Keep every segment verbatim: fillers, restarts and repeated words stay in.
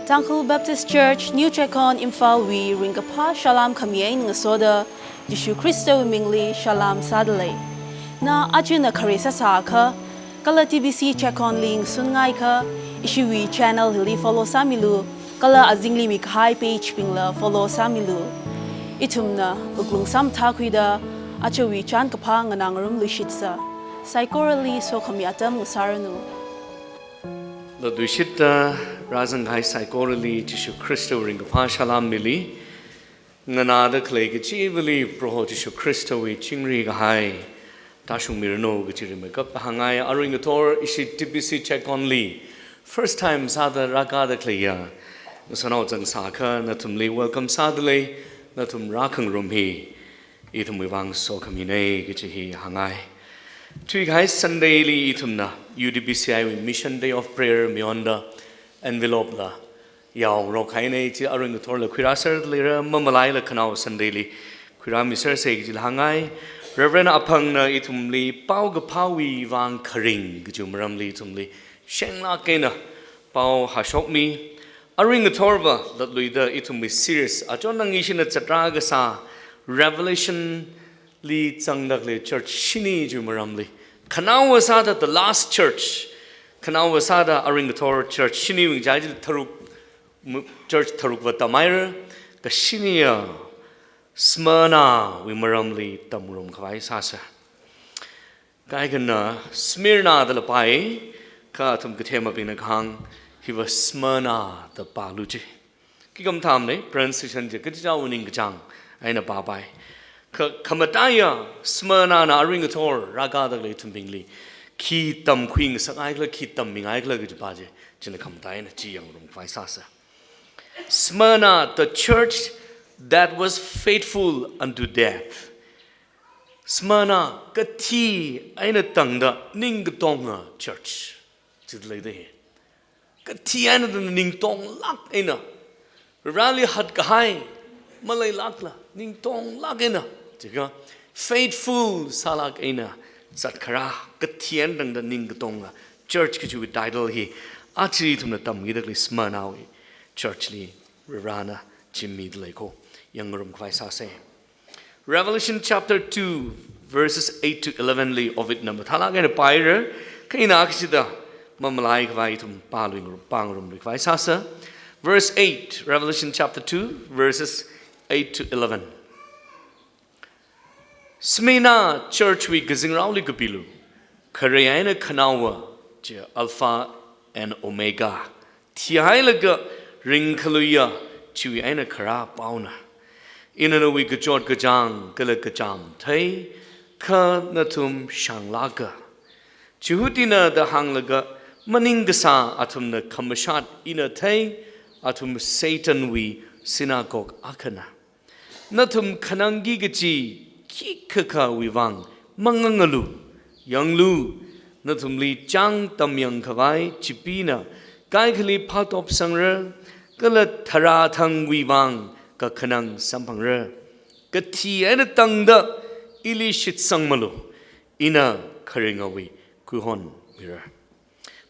Tangkhul Baptist Church, New Checkon, Imphalwui ringkaphā salām khami eina ngasoda, Jishu Khristawui mingli salām sādalei. Na ajana khare sāsākha, kala T B C Checkonli ngasunngaiakha, ishiwui channel hili follow sāmilu, kala azingli mikahai page bingla follow sāmilu. Ithumna wuklung samathākhuida, ajawui chānkaphā nganāngarumluishitsa. Saikorali sokhami atam ngasāranu. Latluishitta rāzanghai saikorali Jishu Khristawui ringkaphā salām mili. Nganāda khalei kachivali Proho Jishu Khristawui chingri kahai tāshungmiranu kachi rimeikapta hāngngai. Arui ngathor ishi T B C Checkonli first time sāda rākāda khaleiya ngasānao zangsākha nathumli welcome sādalei, nathum rākhangarum hi ithumwui vang sokhaminei kachi hi hāngngai. Thuikahai Sunday li ithumna U T B C I wui Mission Day of Prayer mayonda envelope la yaorokhainei, chi arui ngathorla khuirāserda leira, mamalaila khanaowa Sunday li khuirāmisersa kachila hāngngai. Reverend Aphangna ithumli paokaphāwui vang kharing kachi maramli ithumli shenglāk eina pao hāshokmi. Arui ngathorva latluida ithumwui series, achon nang ishina zatra kasā Revelation li zangda khalei church shini chiwui maramli. Khanaowa sāda the last church. Khanaowa sāda arui ngathor church shiniwui ngachaili tharuk, mu-, church tharukva tamhaira, kashiniya Smyrnawui maramli tamngarum khavai sāsa. Kaikhana Smyrna dala pāi, kha athum kathemabingna kahāng, hiva Smyrna da pālu chi. Khikha mathāmanei, pronunciation chi kachichāwui ningkachāng eina pāpai. Kha, khamataiya Smyrnana arui ngathor rākāda khalei ithumbingli khi tamkhuingasakngaikhala, khi tammingaikhala kajipa chi, china khamataiya chi yangngarum khavai sāsa. Smyrna, the church that was faithful unto death. Smyrna, kathi eina tangda ningkatonga church. Chithālei da hi. Kathi eina tangda ningtonglāk eina. Vareli hatkahai maleilākla, ningtonglāk eina. Chikha faithful sālāk eina zatkharā, kathi eina tangda ningkatonga church kachiwui title hi aja ithumna tamkida khalei Smyrnawui church li Varena chimmida lei ko. Yangngarum khavai sāsa. Revelation chapter two, verses eight to eleven li Ovidna mathālāk eina pāhaira, kha ina kachida mamalai khavai ithum pāluingarum, pāngarumlui khavai sāsa. Verse eight, Revelation chapter two, verses eight to eleven. Smyrna church wui kazingraoli kapilu, khare eina khanaowa, chi Alpha and Omega, thihailaga ringkhaluiya chiwui eina kharā paona. Ina nawui kachot kachāng kala kachām thei, kha nathum shānglāka. Jihudina da hānglaga maning kasā athumna khamashat ina thei, athum Satanwui synagogue akhana. Nathum khanangki kachi khikha khawui vang mangangalu. Yanglu, nathumli chāng tamyang khavai chipina kaikhali phātopsangra, kala tharā thangwui vang kakhanang samphangra. Kathi eina tangda ili shitsangmalu, ina kharingawui kuihon mira.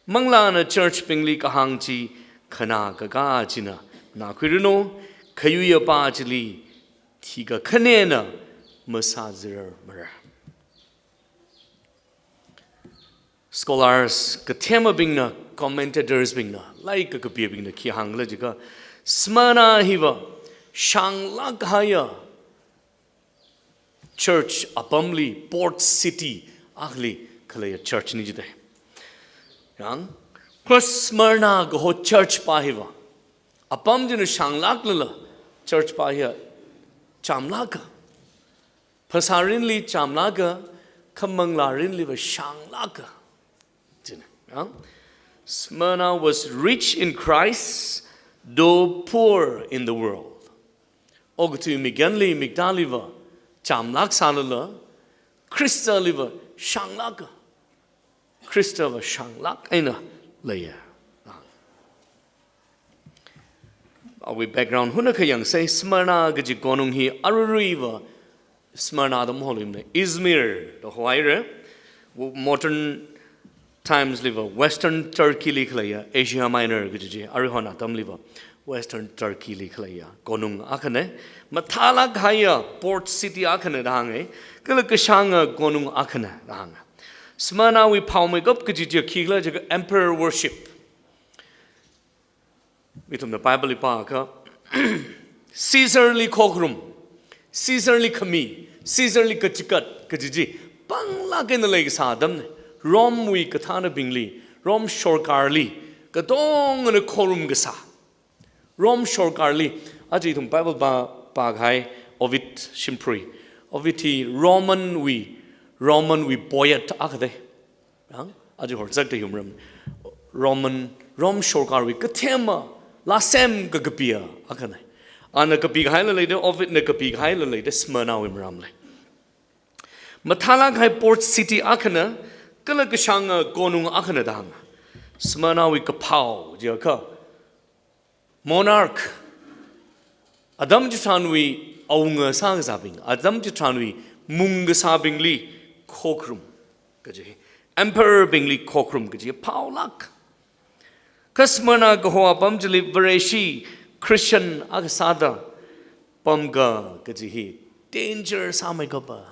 Manglāna church bingli kahāng chi khanā kakā china nākhuiranu, khayuiya pa chili thikakhanena masāzirarmara. Scholars kathemabingna, commentators bingna, laika kapibingna khi hāngkhala jiakha, Smyrna hiva shānglāk kahaiya church apamli, port city akhali khaleiya church ni jidalei. Yang, kha Smyrna kaho church pa hiva, apam china shānglāklala, church pa hiya chāmlāka. Phasārinli chāmlāka, kha manglārinliva shānglāka. China, ya? Smyrna was rich in Christ, though poor in the world. Okathui mikyanli, miktāliva chāmlāk sālala, Khristaliva shānglāka. Khristava shānglāk eina leiya. Awui background hunakha yangsei, Smyrna kaji konung hi aruiruiva Smyrna da maholimana, Izmir da hohaira, modern Times liva Western Turkey li khaleiya Asia Minor kaji chi, aruihon atamliva Western Turkey li khaleiya konung akhana, mathālāk kahaiya port city akhana da hānga, kala kashānga konung akhana da hānga. Smyrna wui phaomeikap kaji chi khikhala jiakha emperor worship. Ithumna Bible li pākha, Caesar li khokharum, Caesar li khami, Caesar li kachikat kaji chi panglāk eina leikasā atamna. Rome wui kathānabingli, Rome sorkarli katongana khorumkasā. Rome sorkarli, aja ithum Bible pā, pākahai Ovid shimphari. Ovid hi Roman wui, Roman wui poet akha da. Yang, aja horzakda hiwui maram. Roman, Rome sorkarwui kathema, lāsem kakapiya akhana. Ana kapikahaila leida, Ovidna kapikahaila leida, Smyrna wui maramli. Mathālāk kahai port city akhana, kala kashānga konung akhana da hānga. Smyrna wui kaphao jiakha, monarch, atam chitharanwui awunga sākasābing, atam chitharanwui mungkasābingli khokharum kaji, emperor bingli khokharum kaji phaolāk. Kha Smyrna kaho apam chili Vareshi Christian akha sāda pamga kaji hi danger sāmeikapa.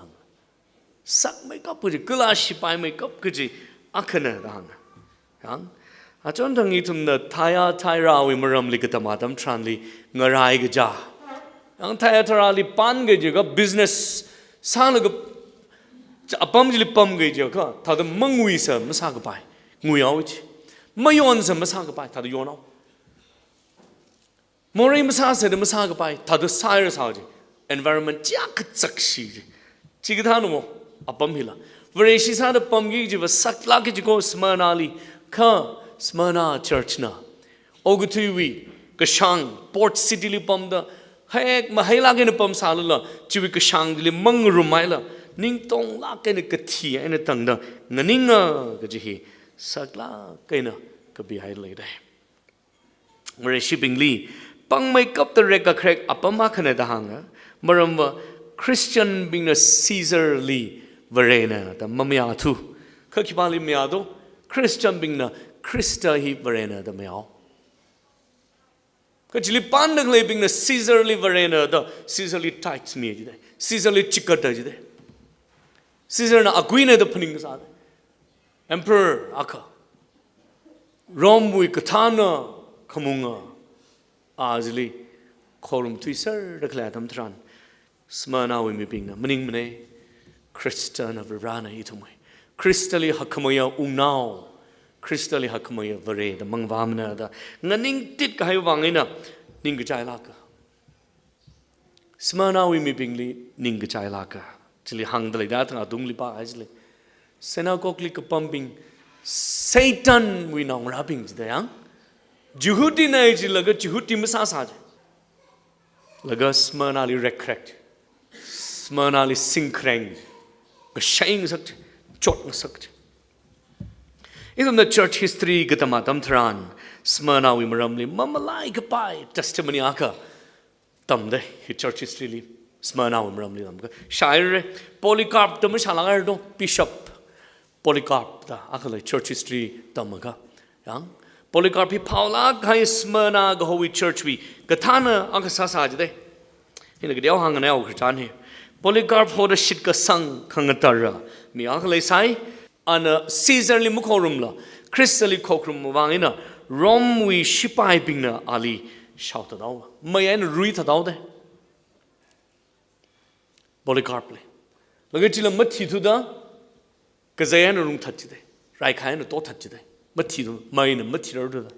Sakmeikap kaji, kala shipaimeikap kaji akhana da hānga. Yang, achonthang ithumna Thyatira wui maramli katam atam tharanli ngarai kaja. Yang Thyatira li pānga jiakha business sālaga apam chili pamga jiakha, thāda manguisa masākapai. Nguihao chi. Mayonsa masākapai, thāda yonhao. Morei masāsa da masākapai, thāda sāhaira sāji. Environment chiya kachakshi ji. Chikathāna mo, apam hila. Vareshi sāda pamki jiva saklāki jiko Smyrna li, kha Smyrna church na okathuiwui kashāng, port city li pamda, hek mahailāk eina pamsālala, chiwui kashāngli mangarum haila, ningtonglāk eina kathi eina tangda, nganinga kaji hi saklāk eina kapihai leidai. Vareshibingli pangmeikapta rekkakharek apam akhana da hānga, maramva Christian bingna Caesar li varena da mamayāthu. Kha khipāli mayāthu, Christian bingna Khrista hi varena da mayāo. Kha chili pānda khaleibingna Caesar li varena da, Caesar li tithes mi jidai, Caesar li chikat da jidai. Caesar na akuina da phaningsādai. Emperor akha, Rome wui kathāna khamunga, a chili khorumthuiserda khalei atam tharan, Smyrna wui mibingna maningmana, Khristana Varena ithumwui. Khristali hakmaya wungnao, Khristali hakmaya Vare da mangvāmana da nganingtit kahai vang eina ningkachailāka. Smyrna wui mibingli ningkachailāka. Chili hāngda leida thang atungli pāhai chili. Synagogue li kapambing Satan wui naongarābing jida yang. Jihudina jilaga Jihudi masāsā ji. Laga Smyrna li rekkharek ji. Smyrna li singkhareng ji. Kashai ngasak ji. Chot ngasak ji. Ithumna church history katam atam tharan, Smyrna wui maramli mamalai kapai testimony akha tamda, hi church history li, Smyrna wui maramli tamkha. Shāhaira, Polycarp da mashālākhaira do, Bishop Polycarp da, akha lei church history tamkha. Yang, Polycarp hi phaolāk kahai Smyrna kahowui church wui kathāna akha sāsā jida. Hina kadeo hāngnao khararchan hi. Polycarp hoda shitkasang khangatara mi akha leisai, ana Caesar li makhorumla, Khristali khokharum vang eina Rome wui shipaibingna ali shaothathaowa. Mai eina ruithathaoda. Polycarp li. Laga chila mathithuda, kazai eina rungthat jida. Raikhai eina tothat jida. Mathithu, maina mathirarthuda.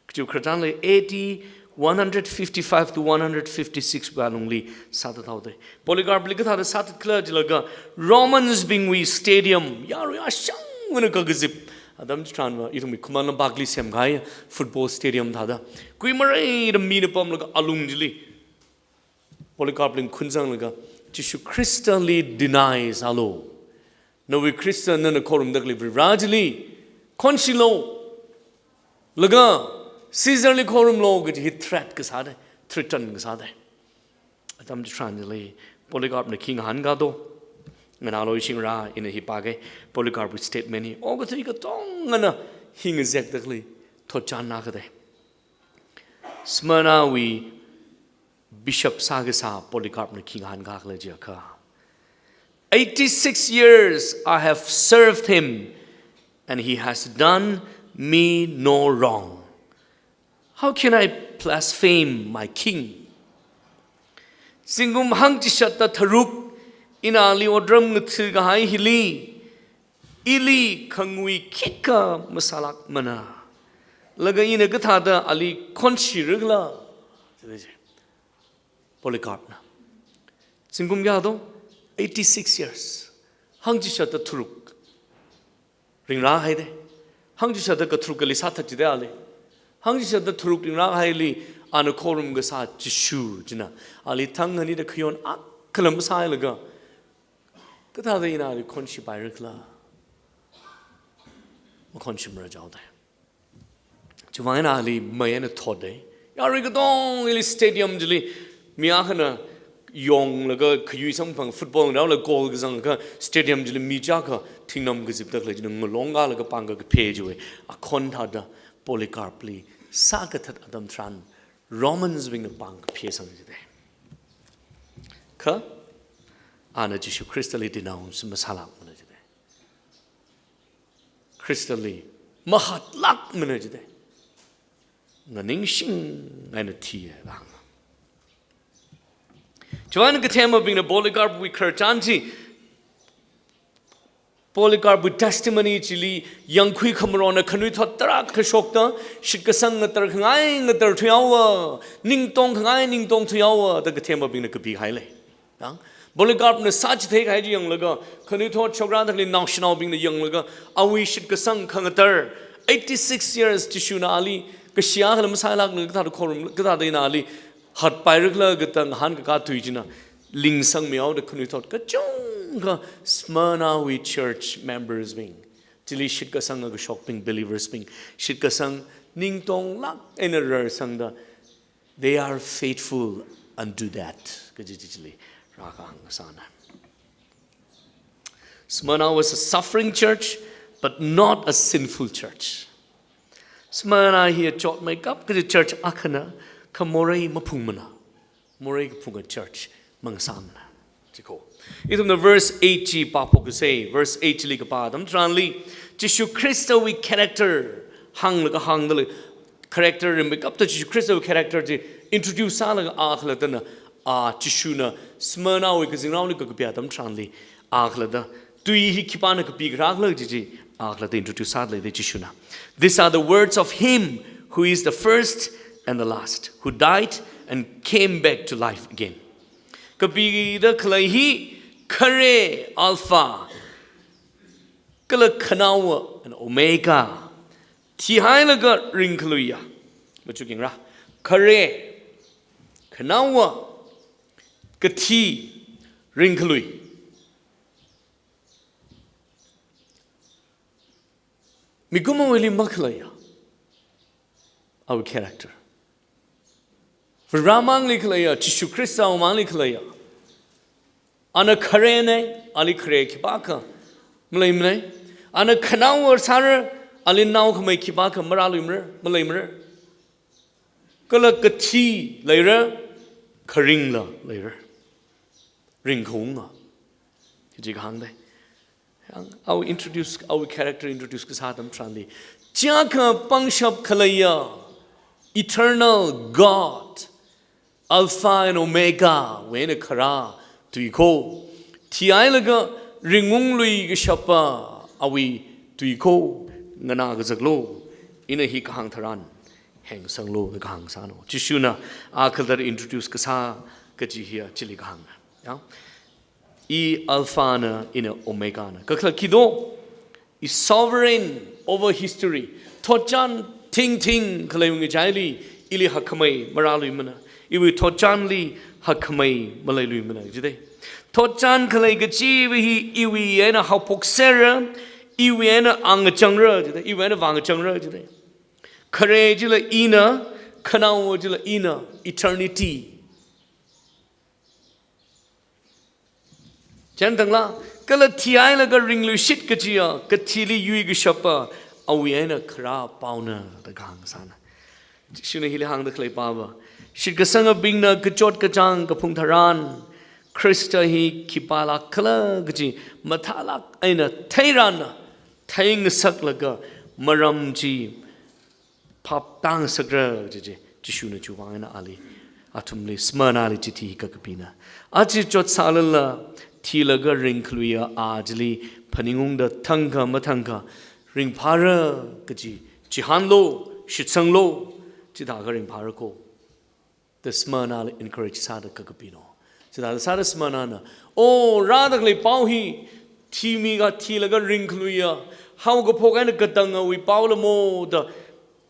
Kachiwui khararchan lei A D one hundred fifty-five to one hundred fifty-six wui alungli sāthathaoda. Polycarp li kathāda sāthatkhala jilaga Romans bingwui stadium, yarui ashangwui eina kakazip. Atam chitharanva, ithumwui Khuman Lampakli semkahai football stadium thāda. Kuimareida mina pamlaga alung chili Polycarp li khunsanglaga, Jishu Khristali deny sālu. Nawui Khrista nana khorumda khalei Varivara chili khonshilu. Laga Caesar li khorumlu kaji hi threat kasāda, threaten kasāda. Atam chitharan chili Polycarp na khi ngahānkado. Nganāluishing rā, ina hi pākei, Polycarp wui statement hi okathui katongana hi ngazekda khalei thotchanna kade. Smyrnawui bishop sākasā Polycarpna khi ngahānkā khala jiakha, "Eighty-six years I have served him, and he has done me no wrong. How can I blaspheme my king? Zingkum hangchishatda tharuk ina ali otram ngathakahai hili, ili khangui khikha masālākmana. Laga ina kathāda ali khonshirakhala?" Polycarpna. Zingkum kayā do? Eighty-six years. Hangchishatda tharuk ringrāhaide. Hangchishatda katharuk kali sāthat jide ali. Hangchishatda tharuk ringrāhaili ana khorum kasā Jishu china ali thang hanida khayon akhala masāhailaga, kathāda ina ali khonshipairakhala? Makhonshimara jaode. Chiwuivang eina ali mei eina thotde. Yarui katongli stadium chili mi akhana yonglaga khayui samphang, football ground la goal kazangakha stadium chili mi chiyākha thingnam kazipda khalei china ngalong kalaga pāngkakaphe chiwui akhon thāda Polycarpli sākathat atam tharan Romans bingna pāngkaphe sang jide. Kha ana Jishu Khristali denounce masālākmana jide. Khristali mahatlākmana jide. Nganingshing eina thiya lang. Chiwuivang kathemabingna Polycarp wui khararchan chi, Polycarp wui testimony chili yangkhui khamarona khanuithot tarākha shokta, shitkasang ngatar khangai ngatar thuihaowa, ningtong khangai ningtong thuihaowa da kathemabingna kapihaile. Yang, Polycarpna sāchithei kahai chi yanglaga, khanuithot shokrada khalei naoshinaobingna yanglaga, awui shitkasang khangatar, eighty-six years Jishuna ali kashi akhala masālākna kathāda khorum, kathāda ina ali hatpairakhala kathā ngahānkakā tui china lingsangmihaoda khanuithot kachungkha Smyrnawui church members bing, chili shitkasanga kashokbing, believers bing, shitkasang ningtonglāk eina rarsangda, "They are faithful unto death," kaji chi chili rākahāng kasāna. Smyrna was a suffering church, but not a sinful church. Smyrna hi chotmeikap kaji church akhana, kha morei maphungmana. Morei kaphunga church mangasāmana. Chiko. Ithumna verse eight chi pāphok kasei, verse eight chili kapā atam tharanli, Jishu Khristawui character hānglaga hāngda lei, character ringmeikapta Jishu Khristawui character chi introduce sālaga a khalattana, a Jishuna Smyrnawui kazingraoli kakapi atam tharanli, a khalatta tui hi khipāna kapi kharā khala kaji chi a khalatta introduce sāda leida Jishuna. "These are the words of him who is the first and the last, who died and came back to life again." Kapida khalei hi khare Alpha, kala khanaowa and Omega, thihailaga ringkhaluiya. Machukingra, khare, khanaowa, kathi, ringkhalui. Mikumowuili makhaleiya awui character. Varemangli khaleiya, Jishu Khristawui mangli khaleiya. Ana kharena, ali khare khipākha maleimana. Ana khanaowa sāra, ali naokhamei khipākha marāluimara, maleimara. Kala kathi leira, kharingla leira. Ringkhaunga. Kaji kahāngda. Yang, awui introduce, awui character introduce kasā atam tharanli, chiyākha pangshap khaleiya, eternal God, Alpha and Omega wui eina kharā tui ko. Thihailaga ringungluikashapa awui tui ko. Nganā kazaklu. Ina hi kahāng tharan hengsanglu da kahāng sāna. Jishuna a khalatta introduce kasā kaji hiya chili kahāngna. Ya? I Alpha na, ina Omega na. Kakhalat khi do, i sovereign over history. Thotchan thingthing khalei ngachaili, ili hakkhamei marāluimana. Iwui thotchanli hakkhamei maleiluimana jide. Thotchan khalei kachiwui hi iwui eina haophok sera, iwui eina angachangra jide, iwui eina vāngachangra jide. Khare chila ina, khanaowa chila ina, eternity. Chieina tangla, Kala thihailaga ringluishit kajiya, kathili yuikashapa, awui eina kharā paona da kahāng sāna. Jishuna hili hāngda khalei pava, shitkasangabingna kachot kachāng kaphung tharan, Khrista hi khipālāk khala kaji mathālāk eina theirana, theingasaklaga maram chi phap tāngasakra kaji chi, Jishuna chiwui vang eina ali, athumli Smyrnali chithi kakapina. Aja chot sālala, thilaga ringkhaluiya a chili phaningungda thangkha mathangkha, ringphāra kaji, chihānlu, shitsanglu, chithākha ringphāra ko da Smyrnali encourage sāda kakapina. Chithāda sāda Smyrnana, o, rāda khalei pao hi, thimi kathilaga ringkhaluiya, haokaphok eina katangawui paola mo da,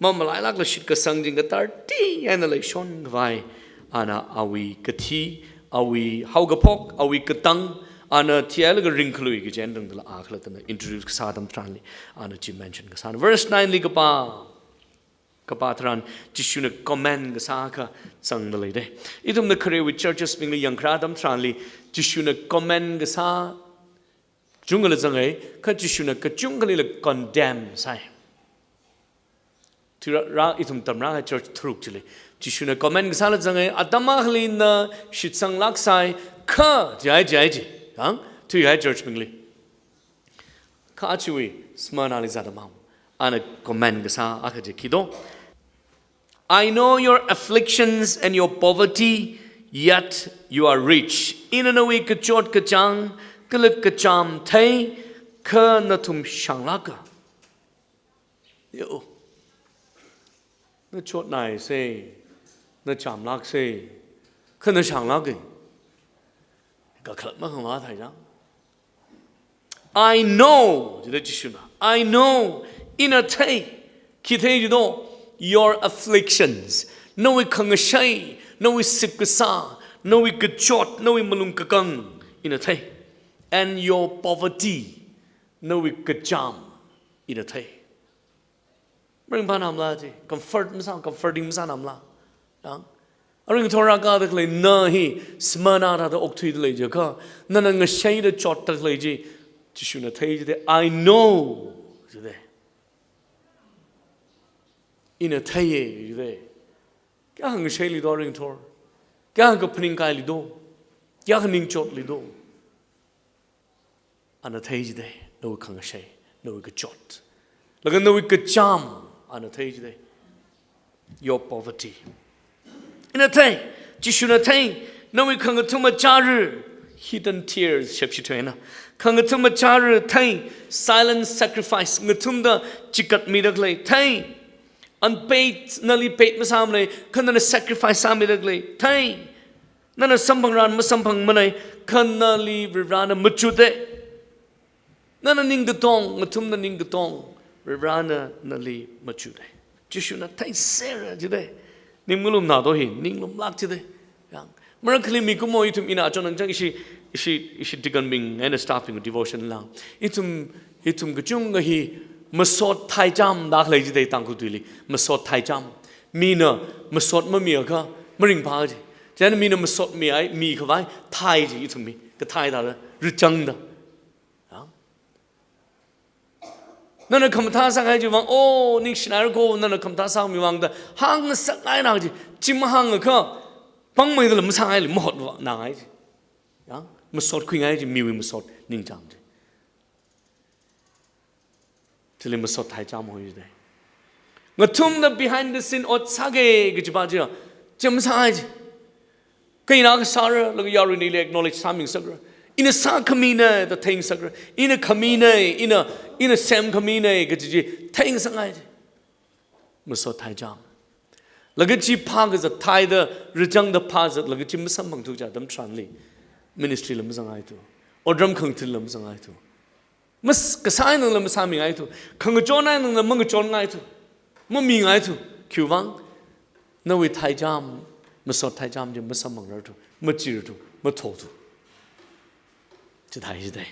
mamalailākla shitkasang chingkatārti eina leishon khavai, ana awui kathi, awui haokaphok, awui katang, ana thihailaga ringkhalui kaji eina tangdala a khalattana introduce kasā atam tharanli, ana chi mention kasāna. Verse nine li kapā, kapā tharan, Jishuna comment kasā akha zangda lei de. Ithumna kharewui churches bingli yangkharā atam tharanli, Jishuna comment kasā chungkhala zangai, kha Jishuna kachungkhalila condemn sāi. Thira, rā ithum tamrāhai church tharuk chili, Jishuna comment kasāla zangai, atam akhali na shitsanglāk sāi, kha, jihai, jihai, ji. Ang, thuihai church bingli. Kha chiwui, Smyrnali zat amang. Ana comment kasā akha chi khi do. "I know your afflictions and your poverty, yet you are rich." Ina nawui kachot kachāng, kala kachām thei, kha nathum shānglāka. Yo. Na chotnai se, na chāmlāk se, kha na shānglāka. Kakhalat mahāng vāthai jang. "I know," jida Jishuna. "I know," ina thei, khi thei jido, "your afflictions," nawui khangashei, nawui sipkasā, nawui kachot, nawui malung kakang, ina thei. "And your poverty," nawui kachām, ina thei. Maringphā namla chi, comfort masā, comforting masā namla. Yang. Aring thora ka da khalei na hi, Smyrna thāda okthuida lei jiakha, nana ngasheida chotda khalei chi, Jishuna thei jide, "I know," jide. Ina theiya jide. Kayākha ngasheili do aring thor. Kayākha phaningkaili do. Kayākha ningchotli do. Ana thei jide, nawui khangashei, nawui kachot. Laga nawui kachām, ana thei jide. Your poverty. Ina thei, Jishuna thei, nawui khangathuma chara, hidden tears, shepshi thuina. Khangathuma chara thei, silent sacrifice, ngathumda chikatmida khalei, thei. Unpaid, nali paid masāmana, kha nana sacrifice sāmida khalei, thei. Nana samphangran masamphangmana, kha nali Varivarana machut de. Nana ning katong, ngathumna ning katong, Varivarana nali machut de. Jishuna theisera jide. Ning malumna do hi, ning lumlāk jide. Yang. Maram khali mikumo ithum ina achon nang chang ishi, ishi, ishi deacon bing, eina staff bing devotion lang. Ithum, ithum kachungkha hi masot thaichām da khalei jide Tangkhul tuili. Masot thaichām. Mina masot mamiakha, maringphā ji. Chieina mina masot miai, mikhavai, thai ji ithum mi. Kathai da, rachang da. Ya. Nana khamathā sāngai chiwui vang, o, ningshinaira ko, nana khamathā sāmiwui vang da, hāngsakngaina ji, chi mahāngakha, pangmeida lam sāngaili, mahotva, nangai ji. Ya, masot khuingai ji, miwui masot, ningchāng ji. Chili masot thaichām hoi jide. Ngathumna behind the scene ot sāki kajipa chiya, chi masāngai ji. Kha ina kasāra, laga yaruina ili acknowledge sāmingasakra. Ina sākhamina da theingasakra. Ina khamina, ina, ina semkhamina kaji chi theingasakngai ji. Masot thaichām. Laga chi phākazat thaida, rachangda phāzat, laga chi masamphangthu kaja atam tharanli. Ministry la mazangngaithu. Otram khangathil la mazangngaithu. Mas-, kasā einala masāmingaithu. Khangachon einala mangachonngaithu. Mamingaithu. Khiwui vang, nawui thaichām, masot thaichām chi masamphangrarthu, machirthu, mathothu. Chithai jide.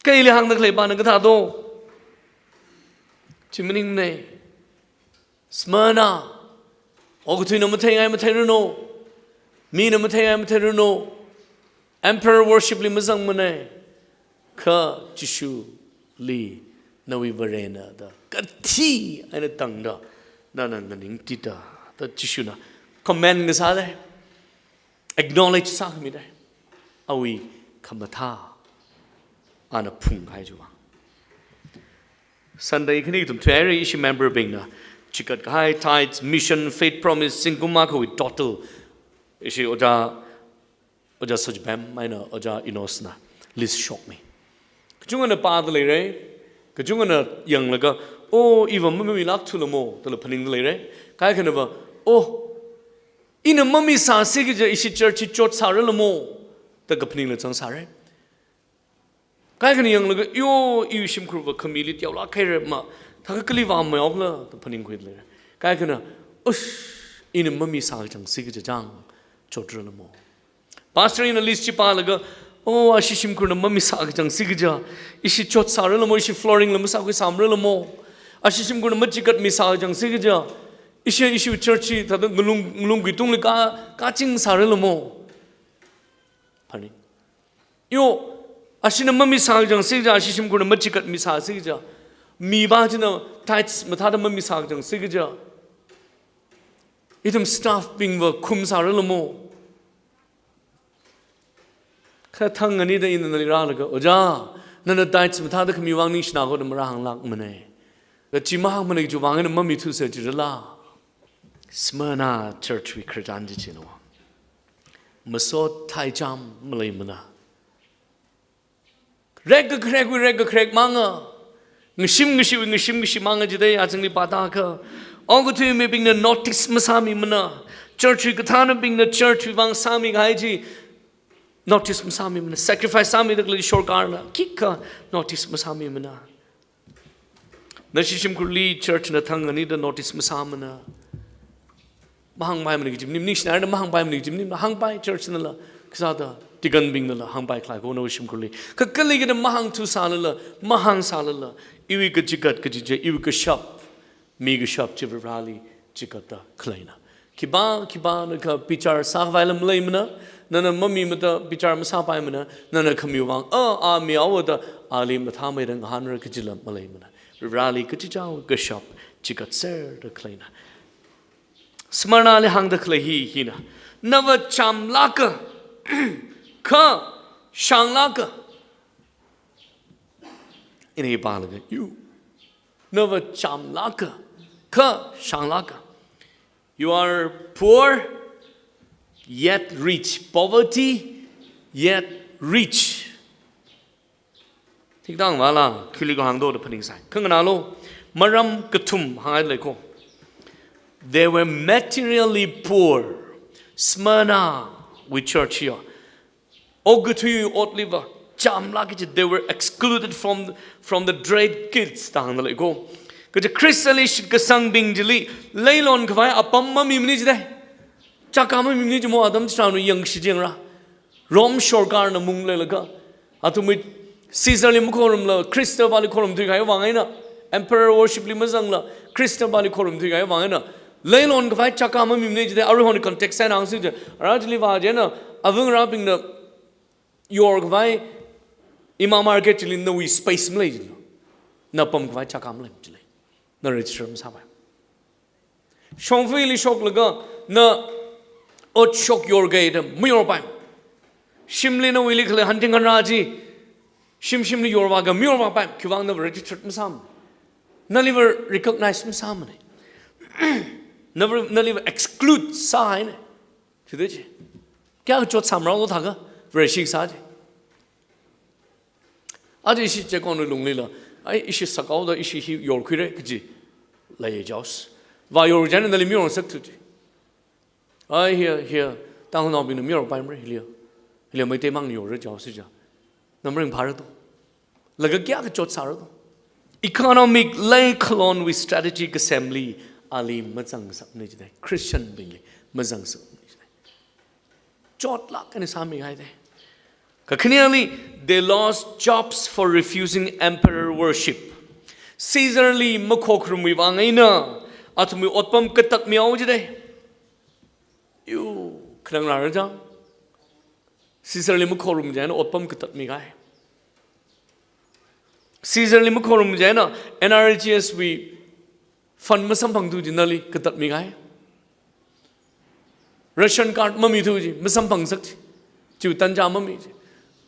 Kha ili hāngda khaleipa na kathā do. Chi maningmana. Smyrna. Okathuina matheingai matheiranu. Mina matheingai matheiranu. Emperor worship li mazangmana, kha Jishuli nawui Varena da kathi eina tangda, nana nganingtida, da Jishuna command ngasāda, acknowledge sākhamida, awui khamathā ana phungkahai chiwui vang. Sunday khani kathum thuihaira, ishi member bingna chikat kahai, tithes, mission, faith promise, zingkum akhawui total, ishi ojā, ojā Sachibem eina ojā Enos na list shokmi. Kachungana pāda leira, kachungana yanglaga, "Oh, iva mamilāk thulamo," dala phaningda leira. Kaikhanava, "Oh, ina mamisāsi kaja ishi church hi chotsāralamo," da kaphaningla zangsāra. Kaikhana yanglaga, "Yo, iwui shimkhurva khamili teolāk haira ma, thākha kali vāmayokla," da phaningkhuida leira. Kaikhana, "Ush, ina mamisā kachangsi kaja chang chotralamo." Pastor ina list chi pālaga, "Oh, ashi shimkhurna mamisā kachangsi kaja, ishi chotsāralamo, ishi flooring la masākhuisāmaralamo. Ashi shimkhurna machikatmisā kachangsi kaja, ishi, ishi church hi thāda ngalung, ngalung kuitungli ka, kachingsāralamo." Phaning. "Yo, ashina mamisā kachangsi kaja, ashi shimkhurna machikatmisāsi kaja, mipā china tithes mathāda mamisā kachangsi kaja, ithum staff bingva khumsāralamo." Kha thang nganida ina nali rālaga, "Ojā, nana tithes mathāda khamiwui vang ningshina ko," da marāhānglākmana. Kachi mahāngmana, kachiwui vang ina mamithusa jirala. Smyrna church wui khararchan chi chino. Masot thaicham maleimana. Rekkakharekwui rekkakharek manga. Ngashim ngashiwui ngashim ngashi manga jida, azingli pāda kha. Okathui mibingna notice masāmimana. Church wui kathānabingna church wui vang sāmikahai chi notice masāmimana. Sacrifice sāmida khalei sorkarna khikha notice masāmimana. Nashi shimkhurli church na thang nganida notice masāmana. Mahāngpaimana kaji maning, ningshina da mahāngpaimana kaji maning, hāngpai church nala, kazāda deacon bingnala hāngpai khalei ko nawui shimkhurli. Kha kalikida mahāngthusālala, mahāngsālala, iwui kachikat kaji chi, iwui kashap, mi kashap chi Vareli chikatda khaleina. Khipā, khipāna kha bichar sākhavai lam leimana, nana mamimada bichar masāpaimana, nana khamiwui vang, "Ah, a mihaowa," da ali mathāmeida ngahānra kaji lam maleimana. Vareli kachichāwui kashap chikatserda khaleina. Smyrnali hāngda khalei hi hina. Nava chamlāka, kha shānglāka. Ina hi pālaga, "Yo, nava chamlāka, kha shānglāka. You are poor, yet rich. Poverty, yet rich." Thikdang vāla, khili kahāng do da phaningsai. Khanganālu, maram kathum hāngai lei ko. They were materially poor. Smyrna wui church hiya. Okathui otliva chamlāk kaji, they were excluded from, from the trade guilds da hāngda lei ko. Kaja Khristali shitkasangbing chili leilon khavai apam mamimana jida. Chaka mamimana ji mo, atam chitharanwui yangshi jingra. Rome sorkarna mung leilaga, athumwui Caesarli makhorumla Khristavali khorumthuikahai vang eina, emperor worship li mazangla Khristavali khorumthuikahai vang eina, leilon khavai chaka mamimana jida, aruihon context eina hāngsi je, ara chili vā jina, avungrabingna yorkhavai ima market chili nawui space malei jilo. Na pamkhavai chaka malei jilei. Na register masāpai. Shongfaili shoklaga na ot shok yorkahai da mayorpai. Shimli nawuili khalei hunting hanra chi shim shimli yorvāka mayorvāpai. Khiwui vang nava registered masāmana. Naliva recognize masāmana. Nava, naliva exclude sāhaina. Chida chi. Kayākha chotsāmarao thākha, Vareshi kasā chi. Aja ishi chekonwui lunglila, ai, ishi sākaoda ishi hi yorkhuira kaji lei jaos. Vāyor jina nali mayorngasakthu ji. Ai, hiya, hiya, Tangkhulnaobingna mayorpaimara hiliya. Hiliya Meiteimangna yorra jaosi ja. Nava ringphāra to. Laga kayākha chotsāra to. Economic leikhalonwui strategy kasemli ali mazangngasakmana jida. Christian bingli mazangngasakmana jida. Chotlāk eina sāmihaida. Kakhaneli, they lost jobs for refusing emperor worship. Caesarli makhokharumwui vang eina athumwui otpam katat mihao jida. Yu, khanang rāra jang. Caesar li makhorum chieina otpam katatmi kahai. Caesar li makhorum chieina N R H S wui fund masamphangthu chi nali katatmi kahai. Ration card mamithu chi, masamphangsak chi. Chiwui tanja mami chi.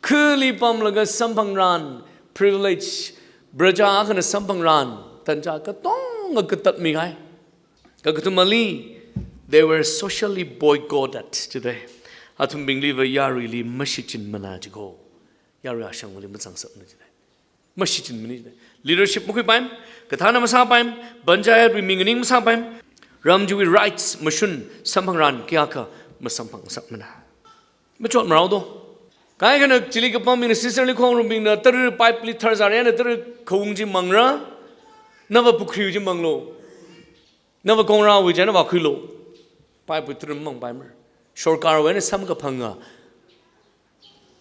Khali pamlaga samphangran, privilege, praja akhana samphangran, tanja katonga katatmi kahai. Kakathumali, they were socially boycotted today. Athumbingliva yaruili mashichinmana jiko. Yarui ashangvali mazangsakna jida. Mashichinmana jida. Leadership makhuipaim, kathāna masāpaim, panchayat wui mi nganing masāpaim, ram chiwui rights mashun samphangran kayākha masamphangsakmana. Machot marao do. Kaikhana chili kapam mina Caesar li khongrumbingna tara pipe li tharzarena tara khaung chi mangra, nava pukhri chi manglo. Nava kongra wui chieina vākhuilo. Pipe wui tara mangpaimara. Sorkar wui eina samkaphanga.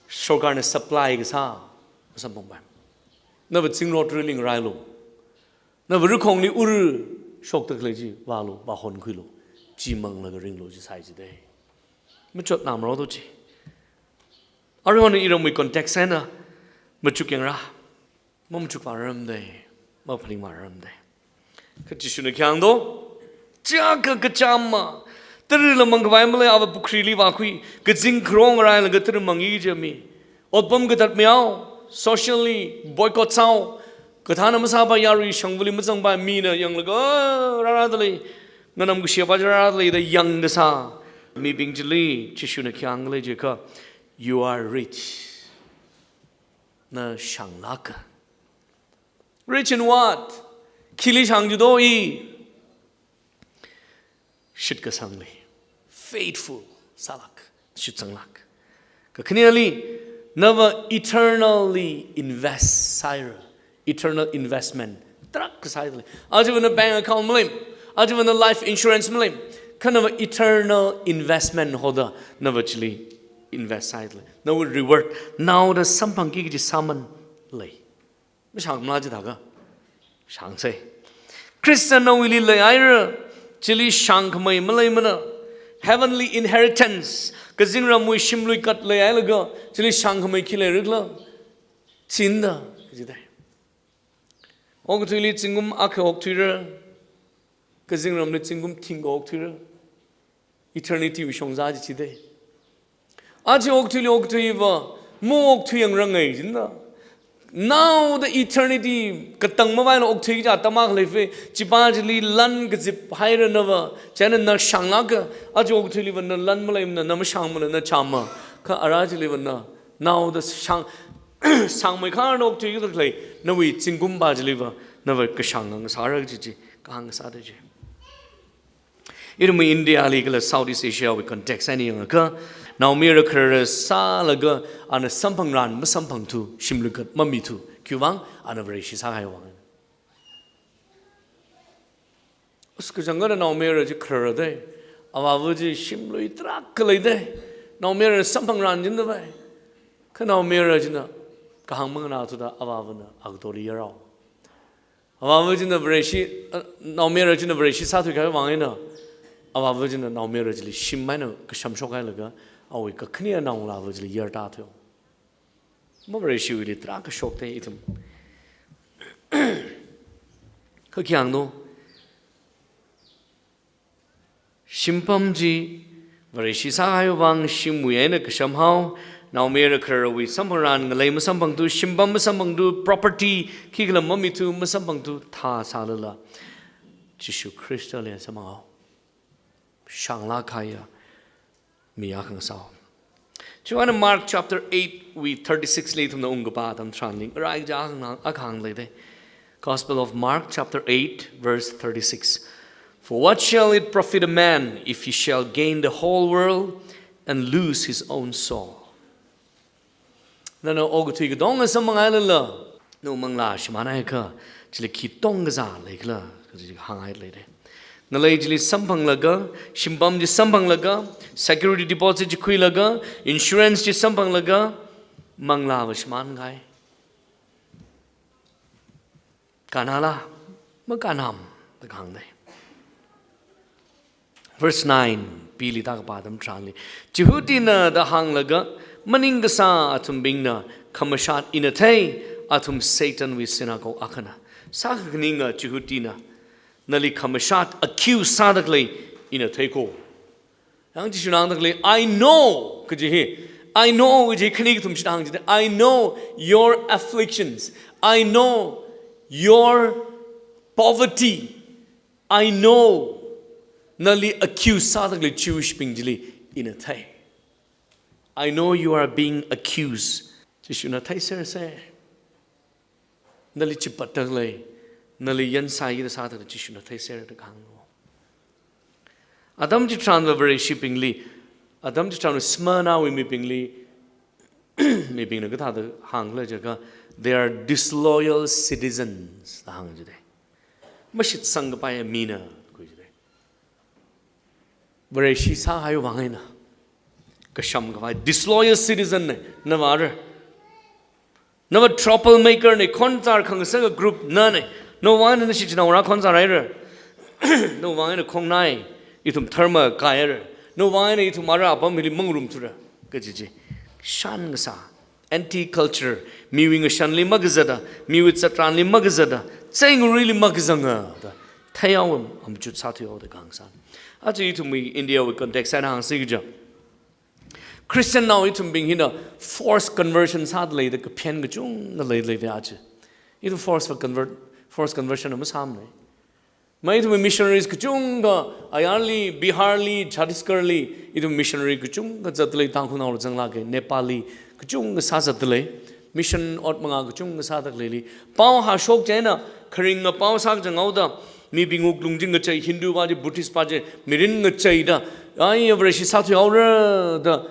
Sorkarna supply kasā masamphangpaimara. Nava zingrot riling railo. Nava rikhongli ur shokta khalei chi vālo, vāhonkhuilo. Chi manglaga ringlo chi sai jida. Machotna marao do chi. Aruihon iramwui context eina machuk yangra. Mamachukpa ramda, maphaningma ramda. Kha Jishuna khi hāng do, chiyākha kachāmma, tara lamang khavai malei ava pukhrili vākhui, kazing kharong railaga tara mangi jami. Otpam katatmiao, socially boycott sāo, kathāna masāpa yarui shangvali mazangpa mina yanglaga, rārada lei, nganam kashiapa rārada lei da yang kasā. Mibing chili, Jishuna khi hānglei jiakha, "You are rich." Na shānglāka. Rich in what? Khili shāng jido i? Shitkasangli. Faithful sālāk. Shitsanglāk. Kakhaneli, nava eternally invest sāhaira. Eternal investment. Tarākha sāhaida lei. Ajava na bank account maleim. Ajava na life insurance maleim. Kha nava eternal investment hoda nava chili invest sāhaida lei. Nawui reward, naoda samphangki kaji sāman lei. Mashāngmala jida kha. Shāngsei. Christian nawuili leihaira, chili shāngkhamei maleimana. Heavenly inheritance, kazingramwui shimlui kat leihailaga, chili shāngkhamei khi leirikla. Chinda, kajidai. Okathuili zingkum akha okthuira, kazingramli zingkum thingkha okthuira. Eternity wui shongza chi chidai. Aja okathuili okthuiva, maokthui yangrang ngai jina. Naoda eternity katang mavaila okthui kaja tama khalei fe, chipa chili lan kazip haira nava, chieina na shānglāka, aja okathuiliva na lan maleimana, na mashāngmana, na chāma. Kha ara chiliva na, naoda shāng, shāngmei kharna okthui khalei, nawui zingkumpa chiliva, nava kashāng ngasāra kaji chi, kahāng ngasāda chi. Iramwui India li kala Southeast Asia wui context eina yangakha, naomayara kharara sālaga ana samphangran masamphangthu, shimluikat mamithu, khiwuivang ana Vareshi sākahaiwui vang. Us kachangkhana naomayara chi kharara dai, avāva chi shimlui tarākha leidai, naomayara samphangran jindavai. Kha naomayara china kahāng manganāthuda avāvana agatori yarao. Avāva china Vareshi, uh, naomayara china Vareshi sāthuikahaiwui vang eina, avāva china naomayara chili shim eina kashamshokhailaga, awui kakhane naongalāva chili yartāthui. Ma Vareshiwuili tarākha shokdai ithum. Kha khi hāngno, shimpam chi Vareshi sākahaiwui vang shimwui eina kashamhao, naomayara khararawui samphangran ngalei masamphangthu, shimpam masamphangthu, property khikhala mamithu masamphangthu, thā sālala Jishu Khristali samphangao. Shānglāk kahaiya mi akha ngasāo. Chiwuivang Mark chapter eight wui thirty-six li ithumna ungkapā atam tharanli, rai kaja akha hāng, akha hāng leidai. Gospel of Mark chapter eight verse thirty-six. "For what shall it profit a man if he shall gain the whole world and lose his own soul?" Nana okathui katonga samphanghailaga, nawui manglā shimānhaiakha, chili khi tongkazā leikhala, kaji hānghai leidai. Ngalei chili samphanglaga, shimpam chi samphanglaga, security deposit chi khuilaga, insurance chi samphanglaga, manglāva shimānkahai. Kannala, makannam, da kahāngdai. Verse nine, B li tākapā atam tharanli, Jihudina da hānglaga, Maning kasā athumbingna khamashat ina thei, athum Satanwui synagogue akhana. Sākhanganing Jihudina nali khamashat accuse sāda khalei ina theiko. Yang Jishuna hāngda khalei, "I know," kaji hi. "I know," kaji hi khani kathum shida hāng jida. "I know your afflictions. I know your poverty. I know." Nali accuse sāda khalei Jewish bing chili ina thei. "I know you are being accused." Jishuna theiser se. Nali chipatda khalei, nali yansai da sāda khalei Jishuna theiser da kahānglo. Atam chitharanva Vareshibingli, atam chitharanva Smyrnawui mibingli, mibingna kathāda hāngkhala jiakha, "They are disloyal citizens," da hāng jida. Mashitsang kapai mina, khui jida. Vareshi sāhai vang eina kasham kapai disloyal citizen ne, nava ra. Nava troublemaker ne, khonzar khangasak group nane. Nawui vang eina nashi chinaora khonzar haira. Nawui vang eina khongnai, ithum dharma kayara. Nawui vang eina ithum ara apam hili mangarumthura, kaji chi. Shan kasā. Anti-culture, miwui ngashanli makazata, miwui zatranli makazata, cheingarili makazanga da theihaowa, amachut sāthuihaowa da kahāng sāna. Aja ithumwui Indiawui context eina hāngsi kaja, Christiannao ithumbing hina forced conversion sāda leida kaphen kachungkha leida leida aja. Ithum forced convert, forced conversion masāmane. Mai ithum missionaries kachungkha ayarli, Biharli, Chhattisgarhli, ithum missionary kachungkha zatda lei, Tangkhulnaola zanglāka, Nepalli kachungkha sāzatda lei, mission ot manga kachungkha sāda leili. Pao hāshok chieina, kharinga pao sākazang haoda, mibing wuklung chi ngachei, Hindu pa chi, Buddhist pa chi, mirin ngacheida, ai, Vareshi sāthuihaora da,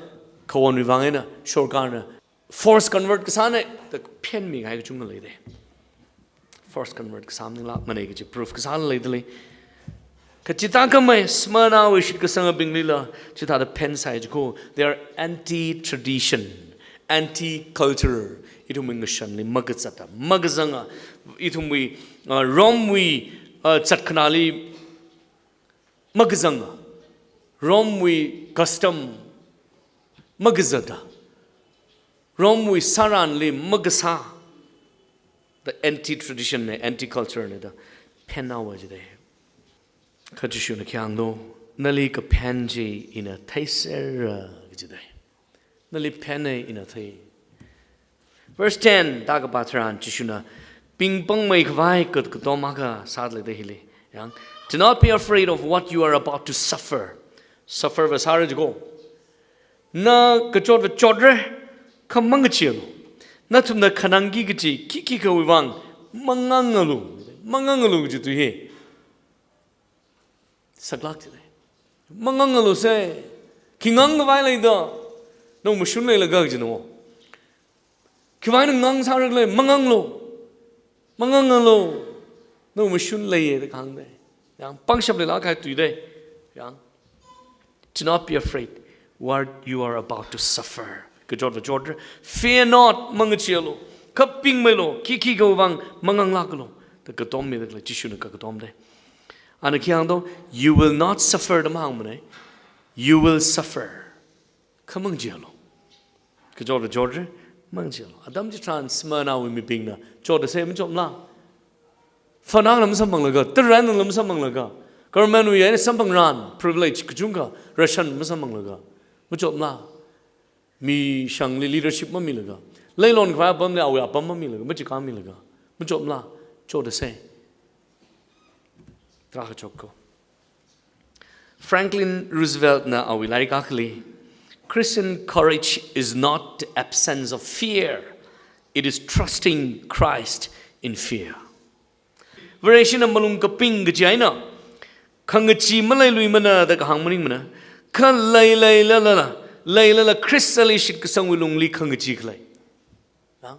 khawonwui vang eina, sorkarna forced convert kasāne, da phenmi ngai kachungkha leida. Forced convert kasā maninglākmane kaji proof kasā leida lei. Kachithā khamei Smyrnawui shitkasangabinglila chithāda phensai jiko. They are anti-tradition, anti-culture. Ithumwui ngashanli makazata, makazanga. Ithumwui, uh, Romewui, uh, zatkhanāli makazanga. Romewui custom makazata. Romewui sāranli makasā. The anti-tradition ne, anti-culture ne da phenhaowa jida. Kha Jishuna khi hānglo, nali kaphen chi ina theisera kajida. Nali phene ina thei. Verse ten, da kapā tharan Jishuna pingpangmei khavai kat katom akha sāda leida hili. Yang, "Do not be afraid of what you are about to suffer." Suffer va sāra jiko. Na kachotva chotra, kha mangacheealu. Nathumna khanangki kaji khikhikhawui vang mangangalu. Mangangalu kaji tui hi saklāk jida. Mangangalu se, khi ngang khavai leida, nawui mashun leilaga kajina. Khiwui vang na ngangsāra khala, manganglu. Mangangalu. Nawui mashun leiya da kahāngda. Yang pangshap leilāk kahai tuida. Yang, "Do not be afraid what you are about to suffer." Kachotva chotra. "Fear not," mangacheealu. Kha pingmeilu, khikhikhawui vang manganglākalu. Da katom mida khalei Jishuna kakatomda. Ana khi hāngdo, "You will not suffer," da mahāngmane. "You will suffer." Kha mangacheealu. Kachotva chotra, mangacheealu. Atam chitharan Smyrnawui mibingna chotda se machotmala. Phanang lam samphanglaga, taran lam samphanglaga, government wui eina samphangran, privilege kachungkha, ration masamphanglaga, machotmala. Mi shangli leadership mamilaga, leilon khavai apamli awui apam mamilaga, machikāmilaga, machotmala, chotda se. Tarākha chotko. Franklin Roosevelt na awui lairik akhali, "Christian courage is not the absence of fear, it is trusting Christ in fear." Vareshina malung kaping kaji eina khangachee maleiluimana da kahāng maningmana. Kha leileilala, leilala Khristali shitkasangwui lungli khangachee khalei. Nang?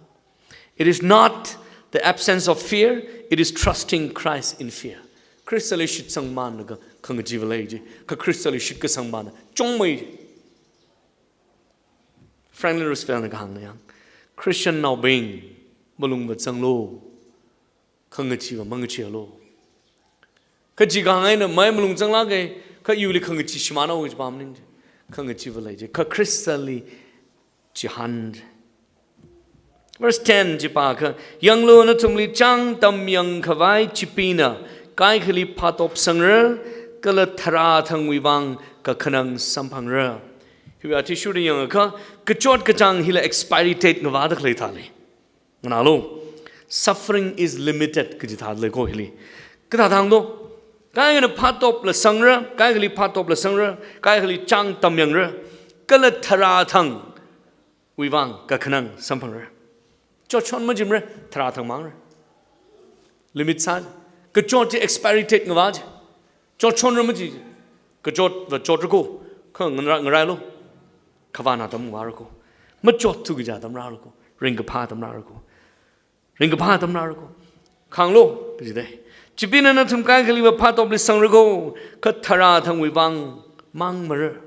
It is not the absence of fear, it is trusting Christ in fear. Khristali shitsangmānlaga khangacheeva lei ji. Kha Khristali shitkasangmāna chungmei ji. Franklin Roosevelt na kahāngna yang, Christiannaobing, malung vāzanglu, khangacheeva mangacheealu. Kaji kahāng eina mai malung zanglāka, kha iwuili khangachee shimānhaowa kaji pam ning ji. Khangacheeva lei ji. Kha Khristali chihān. Verse ten chi pākha, yanglu nathumli chāng tamyang khavai chipina kaikhali phatop sangra, kala tharā thangwui vang kakhanang samphangra. Hiwui athishurda yangakha, kachot kachāng hila expiry date ngavāda khalei thāli. Nganālu, suffering is limited kaji thāli ko hili. Kathā thangdo, kaikhana phatopla sangra, kaikhali phatopla sangra, kaikhali chāng tamyangra, kala tharā thangwui vang kakhanang samphangra. Chotchon majimra, tharā thang mangra. Limit sā, kachot chi expiry date ngavā chi. Chotchonra maji, kachotva chotra ko, kha ngarā, ngarailu. Khavāna atam vāra ko. Machotthu kaja atam rāra ko. Ringkaphā atam rāra ko. Ringkaphā atam rāra ko. Khānglu, kajidei. Chipina nathum kaikhaliva phatopli sangra ko, kha tharā thangwui vang mangmara.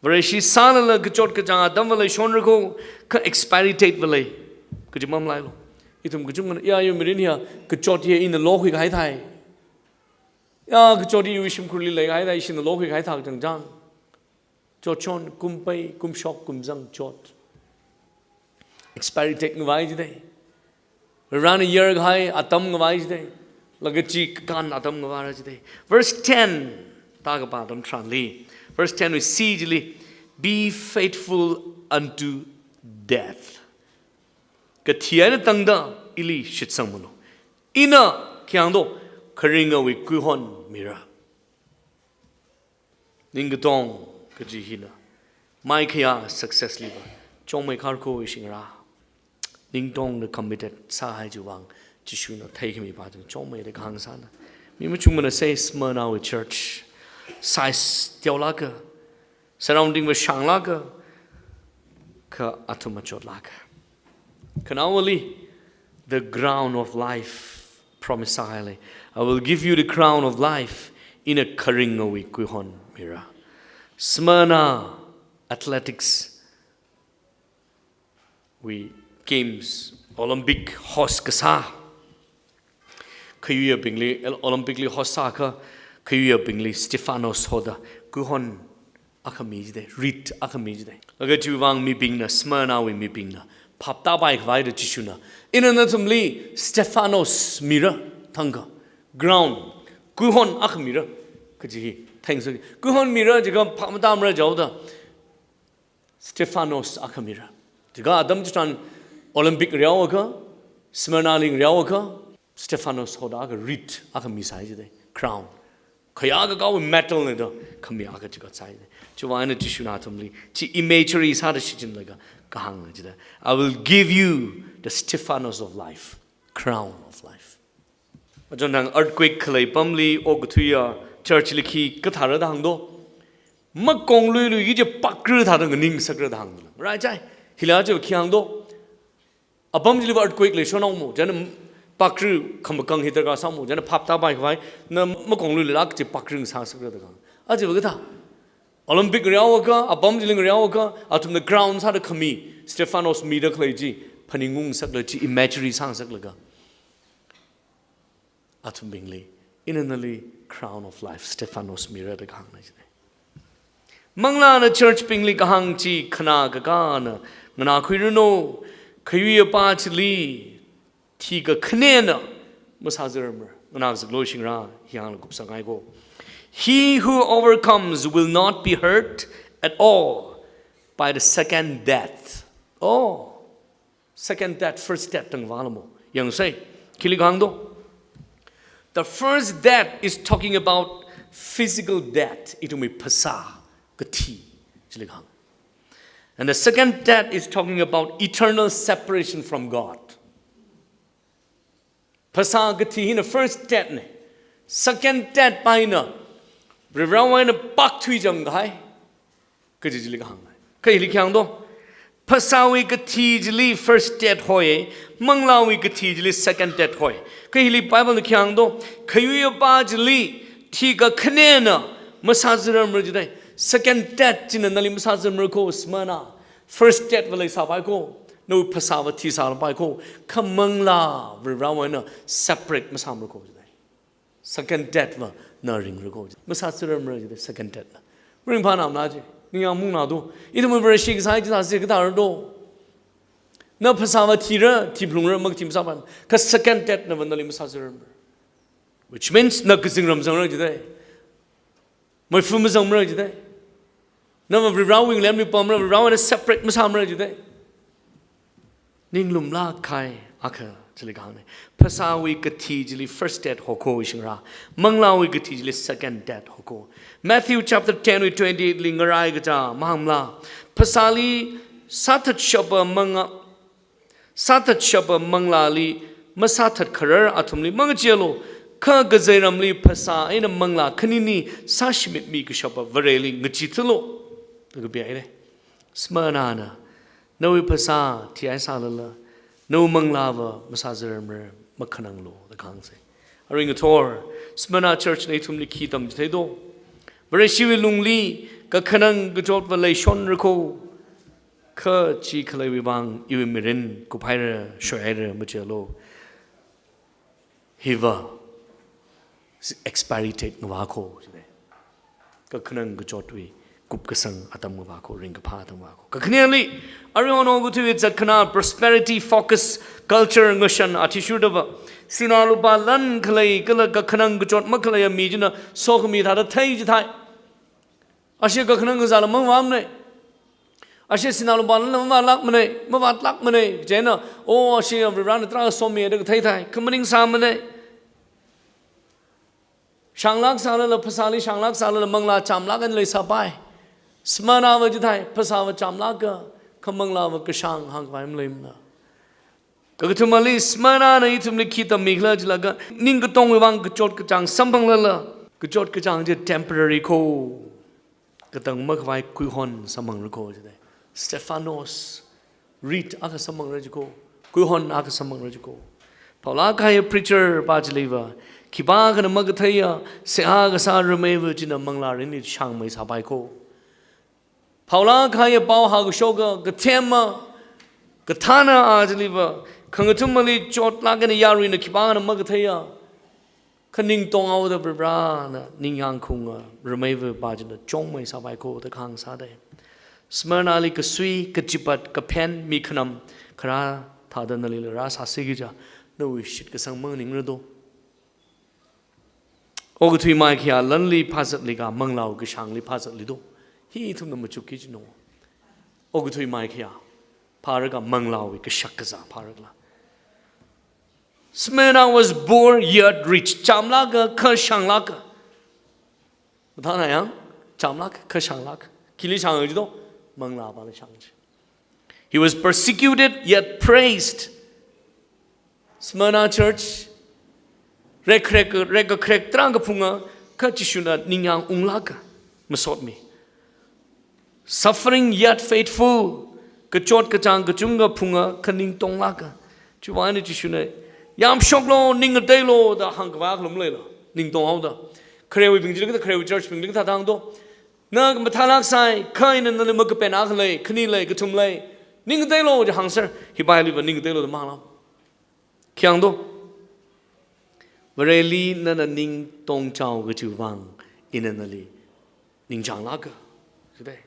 Vareshi sālala kachot kachāng atamva leishonra ko, kha expiry date va lei. Kaji mamalailu. Ithum kachungkhana, ya, yo mirin hiya, kachot hiya ina lokhui kahai thai. Ya, kachot hiya iwui shimkhurli leikahai thai, ishina lokhui kahai thak changchang. Chotchon, kumpei, kumshok, kumzang, chot. Expiry date ngavai jidei. Varena yarkahai atam ngavai jidei. Laga chi kakān atam ngavāra jidei. Verse ten, tākapā atam tharanli. Verse ten wui C chili, "Be faithful unto death." Kathi eina tangda ili shitsangmanu. Ina khi hāngdo, kharingawui kuihon mira. Ningkatong kaji hina maikhayā success liva chongmei kharkho ishingra. Ningtongda committed sāhai chiwui vang Jishuna theikhami pā chungmeida kahāng sāna. Mi machungmana sei Smyrna wui church size teolāka, surrounding va shānglāka, kha athum machotlāka. Khanaowali, the crown of life promise sāhaile. "I will give you the crown of life, ina kharingawui kuihon mira." Smyrna Athletics wui games, Olympic host kasā. Khayuiyabingli, Olympic li host sākha, khayuiyabingli Stephanos hoda kuihon akha mi jidei, reed akha mi jidei. Laga chiwui vang mibingna, Smyrna wui mibingna phap tāpai khavai da Jishuna, "Ina nathumli Stephanos mira thangkha, crown, kuihon akha mira," kaji hi theingasaka. Kuihon mira jiakha phap matāmara jaoda, Stephanos akha mira. Jiakha atam chitharan Olympic ngareokha, Smyrna li ngareokha, Stephanos hoda akha reed akha misai jidei, crown. Khayā kakao medal ne da khami akha chigat sai jidei. Chiwui vang eina Jishuna athumli chi imagery sāda shichinlaga kahāngna jidei, "I will give you the Stephanos of life, crown of life." Achon thang earthquake khalei pamli okathuiya church li khi kathāra da hāngdo, makong luilui kaji pakra thāda nganingsakra da hāngda. Right chai? Hila chi khi hāngdo, apam chiliva earthquake leishonhaomo, chieina pakra khamakang hi darkar sāmo, chieina phap tāpai khavai, na makong luilui lāk chi pakra sāsakra da kahāng. Aja va kathā, Olympic ngareokha, apam chili ngareokha, athumna crown sāda khami Stephanos mida khalei chi phaningungngasakla chi imagery sāngasaklaga athumbingli, "Ina nali crown of life, Stephanos mira," da kahāngna jidei. Manglāna church bingli kahāng chi khanā kakāna nganākhuiranu, khayuiyapā chili thikakhanena masāzarmara. Nganākazaklu shingra, hiyāngla kupsanghaiko. "He who overcomes will not be hurt at all by the second death." Oh, second death, first death tangvālamo. Yangsei, khili kahāngdo. The first death is talking about physical death, ithumwui phasā kathi chili kahāng. And the second death is talking about eternal separation from God. Phasā kathi hina first death ne. Second death pa hina Varivarāwui eina pākthuizang kahai kaji chili kahāng. Kha hili khi hāngdo, phasāwui kathi chili first death hoi, manglāwui kathi chili second death hoi. Kha hili Bible na khi hāngdo, khayuiyapā chili thikakhanena masāzarmara jidei. Second death china nali masāzarmarako Smyrna. First death va leisāpaiko, nawui phasāva thisālapaiko, kha manglā Varivarāwui eina separate masāmarako jidei. Second death va na ringrako. Masāzarmara jidei second death na. Ringphānāmana ji. Ningyāng maungna do. Ithum Vareshi kasā chi sāsi kathāra do. Na phasāva thira, thiphalungra, makathi masāpam. Kha second death nava nali masāzarmara. Which means na kazingram zangra jidai. Maifu mazangmara jidai. Nava Varivarāwui ngalemli pamra, Varivarāwui eina separate masāmara jidai. Ninglumlāk kahai akha chili kahāngna. Phasāwui kathi chili first death hoko ishingra. Manglāwui kathi chili second death hoko. Matthew chapter ten wui twenty-eight li ngarai kaja mahāngmala. Phasāli sāthatshapa manga, sāthatshapa manglāli masāthatkharar athumli mangacheelu, kha kazeiramli phasā eina manglā khanini sāshimit mikashapa Vareli ngachee thulu. Da kapihaira. Smyrna na, nawui phasā thihai sālala, nawui manglāva masāzarmara, makhananglu da kahāngsa. Arui ngathor, Smyrna Church na ithumli khi tamchithei do. Vareshiwui lungli, kakhanang kachotva leishonra ko. Kha chi khaleiwui vang iwui mirin kuphaira, shoihaira, machilu. Hiva expiry date ngavā ko, jidai. Kakhanang kachotwui kupkasang atam ngavā ko, ringkaphā atam ngavā ko. Kakhaneli, aruihon okathuiwui zatkhanā prosperity focus culture ngashan athishurdava, sinā lupā lan khalei kala kakhanang kachot makhaleiya mi china sokhami thāda thei chithai. Ashi kakhanang kazāla mavāmana. Ashi sinā lupā lan mavālākmana, mavātlākmana. Chieina, o ashi Varivarāna tarākha somi da kathei thai, kha maningsāmana. Shānglāk sālala, phasāli shānglāk sālala, manglā chamlāk eina leisāpai. Smyrnava chithai, phasāva chamlāka, kha manglāva kashāng hāngkhavai maleimana. Kakathumali Smyrna na ithumli khi tammikhala jilaga, ningkatongwui vang kachot kachāng samphanglala, kachot kachāng chi temporary ko. Katang makhavai kuihon samphangra ko jidai. Stephanos, reed akha samphangra jiko, kuihon akha samphangra jiko. Phaolāk kahai preacher pa chiliva, khipākhana makatheiya, seihā kasā rameiva china manglārinli shāngmeisāpai ko. Phaolāk kahaiya pao hākashoka, kathema, kathāna a chiliva, khangathumali chotlāk eina yaruina khipākhana makatheiya, kha ningtonghaoda Varivarāna ningyāng khaunga rameiva pa china chongmeisāpai ko da kahāng sādai. Smyrnali kasui, kachipat, kaphen, mikhanam, kharā thāda nalila rāsāsi kaja, nawui shitkasang manganingra do. Okathui maikhayā lanli phāzatli kha manglāwui kashāngli phāzatli do. Hi ithumna machukki jino. Okathui maikhayā phāra kha manglāwui kashak kazā phāra khala. Smyrna was poor yet rich. Chamlāka kha shānglāka. Mathāna yang, chamlāka kha shānglāka. Khili shāng jido, manglā pali shāng ji. He was persecuted yet praised. Smyrna church, rekrek, rekrek tarākha phunga, kha Jishuna ningyāng unglāka, masotmi. Suffering yet faithful, kachot kachāng kachungkha phunga, kha ningtonglāka. Chiwui vang eina Jishuna, yamshoklu, ning ngateilo da hāngkhavai akha maleila, ningtonghaoda. Kharewui bing chili kathā, kharewui church bingli kathā hāngdo. Na mathālāk sai, kha ina nali makapen akha lei, khani lei, kathum lei. Ning ngateilo da hāngser, hipailiva ning ngateilo da mahāngla. Khi hāngdo. Vareli nana ningtong chao kajiwui vang, ina nali ningchānglāka. Jidai.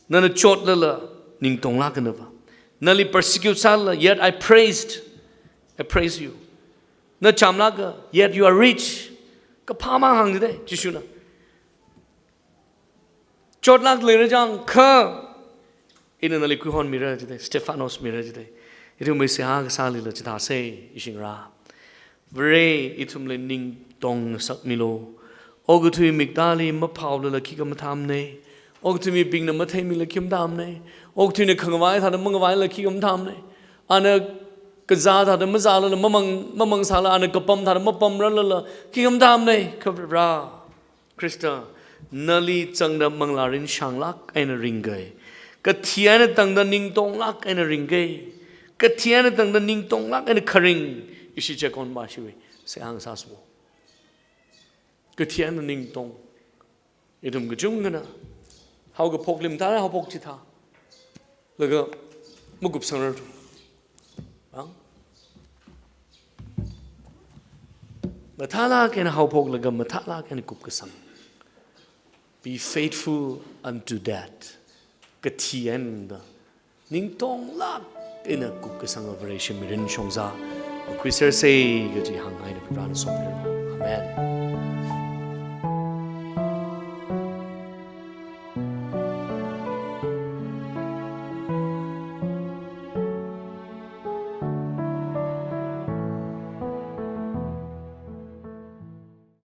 Nana chotlala ningtonglāka nava. Nali persecute sālala, yet I praised. I praise you. Na chamlāka, yet you are rich. Kaphā mahāng jidai, Jishuna. Chotlāk leira chang kha, ina nali kuihon mira jidai, Stephanos mira jidai. Ithumwui seihā kasālila chithāsa, ishingra. Vare ithumli ningtong ngasakmilu. Okathui miktāli maphaolala khikha mathāmana. Okathui mibingna matheimila khikha mathāmana. Okathuina khangavai thāda mangavaila khikha mathāmana. Ana kazā thāda mazālala mamang, mamangsāla, ana kapam thāda mapamralala khikha mathāmana. Kha Vare, Khrista, nali zangda manglārin shānglāk eina ringkai. Kathi eina tangda ningtonglāk eina ringkai. Kathi eina tangda ningtonglāk eina kharing, ishi chekonba shiwui seihā sāswo. Kathi eina ningtong. Ithum kachungkhana haokaphok lim tara haophok chithā laga makupsangrarthu. Ang? Mathālāk eina haophoklaga mathālāk eina kupkasang. Be faithful unto death. Kathi eina ningtonglāk eina kupkasanga Vareshi mirin shongza makhuisersa kaji hāngngai, Proho Varena somiranu. Amen.